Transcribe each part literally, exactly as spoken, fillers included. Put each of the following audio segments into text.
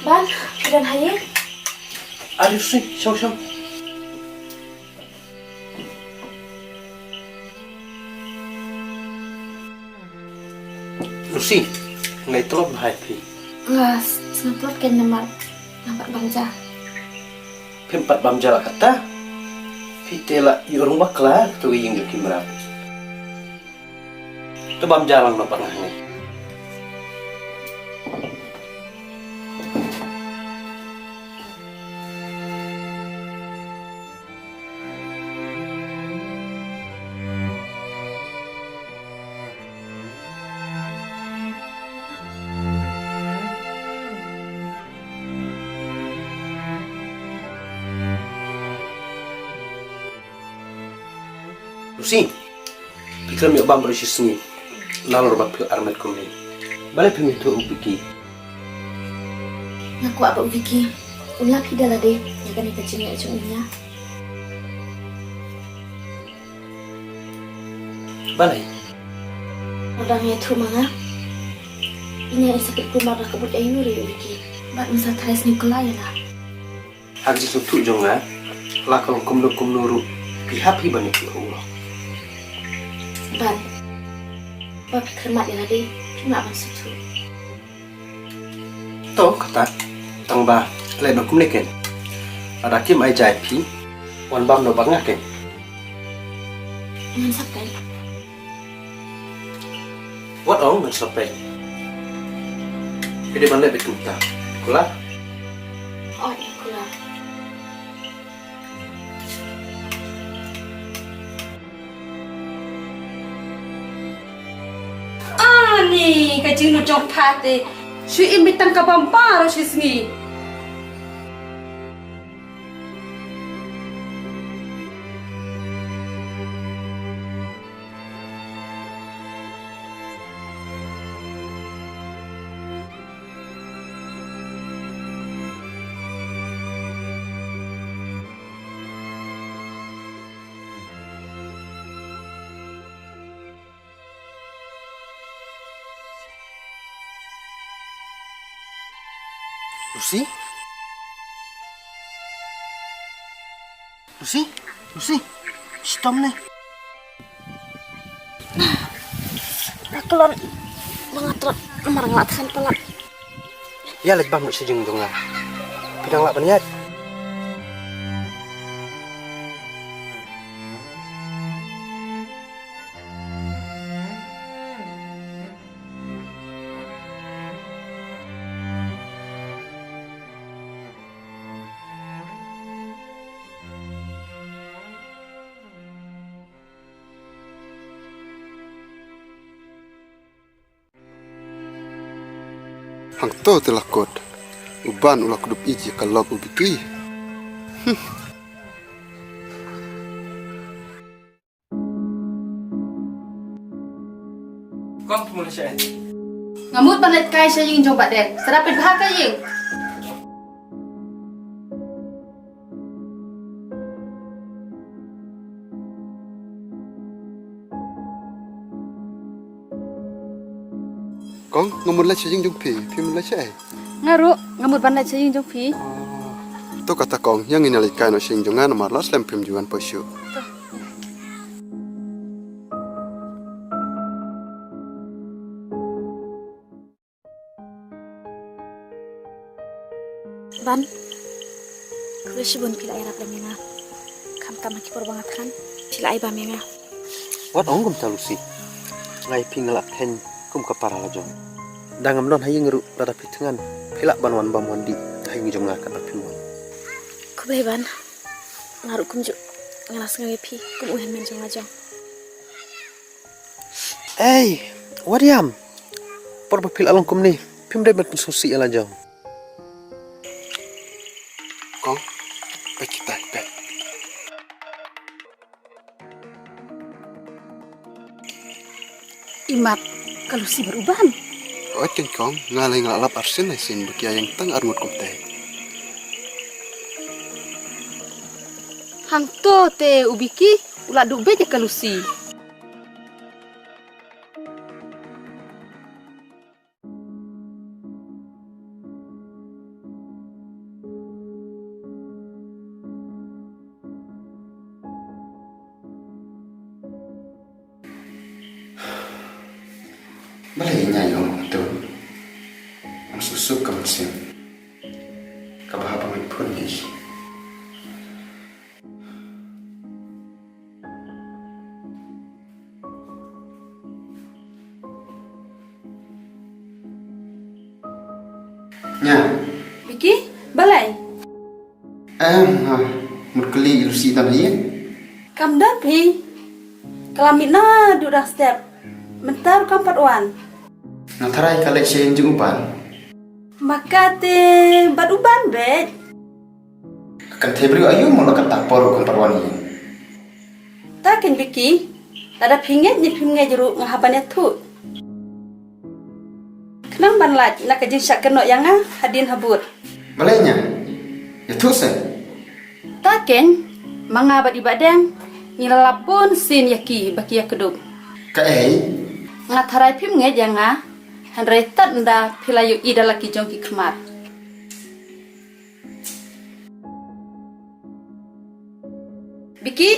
Ban, phi don ha ïing? Adi, Lucy, shong, shong. Lucy, nga ïa tlot bha ïa phi. Nga s-, sngewtlot kein namar nga pat bam ja. Phim pat bam ja la katta. Phi te la ïoh rung bakla, to ïing jong ki mrad. To bam ja lang noh bad nga hangne. Lucy, phi khlem ïoh bam ruh shi sngi nalor ba phi armet kumne. Balei phim ïathuh u Vicky? Nga kwah ba u Vicky un lap hi da lade ïa kane ka jingeh jong u ïa. Balei? Lada nga ïathuh ma nga, ïa nga in sa pynkulmar da ka buit aïu ruh ïa u Vicky. Bad un sa tharai sniew kylla ïa nga. Ha ka jingsngewthuh jong nga, la ka long kumno kumno ruh phi hap hi ban ïathuh ha u lok. Ban, ba phi kyrmat ïa lade, phi mah ban sngewthuh. To kata, tang ba leh noh kumne kein. Lada kim ai ja ïa phi, wan bam noh bad nga kein. Ngan sap kein. Wat ong ngan sap kein. Phi dei ban leh beit kumta. Kular? Oi, kular. Ani, ka jinglut jong pha te. Shu im beit tang ka bam baroh shi sngi. Lucy? Lucy? Lucy? Shitom ne? Nga klon ba nga trot namar nga la than palat. Ïa leit bam ruh sha ïing jong nga. Phi dang lah ban ïaid? Hangto te la kut. U Ban u la kdup ïa ka lok u Biki. Hmm. Kong, phi mut leit shaei? Nga mut ban leit kai sha ïing jong Bah Deng. Sa da peit bha ka ïing. Kong, nga mut leit sha ïing jong phi. Phi mut leit shaei? Nga ruh, nga mut ban leit sha ïing jong phi. Oh. To kata kong, ïa ngin ïa leit kai noh sha ïing jong nga namar la slem phim ju wan poi shuh. To. Ban, khublei shibun phi la ïarap lem ïa nga. Khamtam ha ki por ba nga thngan, phi la ai bam ïa nga. Wat ong kumta Lucy. Nga ïa phi nga la kheiñ kum ka para la jong. Da ngam don ha ïing ruh lada phi thngan, phi lah ban wan bam wan dih ha ïing jong nga katba phi mon. Khublei Ban. Nga ruh kumjuh nga la sngew ïa phi kum u hynmen jong nga jong. Ei, wat ïam. Por ba phi la long kumne, phim dei ban pynsngewsih ïa la jong. Kong, peit kita, peit. Imat, ka Lucy bad u Ban. Oi, kong, nga lei nga la lap arsien, arsien ba ki ïeng tang arngut kumta. Hangto te u Biki u la duh beit ïa ka Lucy. Balei ïa nga ong tu? Ong suk suk ka mynsiem. Kaba haba ngan phone ïa i. Nya. Vicky, balei? Em, ha. Mut kylli i Lucy tam hi. Kam dap hi. Ka la mih naduh dang step. Mynta ruh kam pat wan. Nga tharai ka leit sha ïing jong u Ban. Ma ka te bad u Ban beit. Kan thei briew aïu mo la kata por ruh kam pat wan ïing. Ta keiñ Vicky, lada phi ngeit ne phim ngeit ruh nga hap ban ïathuh. Khnang ban lait na ka jingshah kynnoh ïa nga hadien habud. Balei nya? Ïathuh seh. Ta keiñ, ma nga bad i Bah Deng, ngi la lap bun sien ïa ki ba ki ïakdup. Kaei? Nga tharai phim ngeit ïa nga, hynrei tad ynda phi la ïohi da la ki jong ki khmar. Vicky?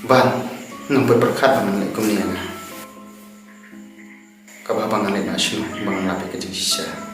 Ban, ngam pat pyrkhat ba ngan leh kumne ïa nga. Kaba haba ngan leit noh shano ba ngan lap ïa ka jingshisha.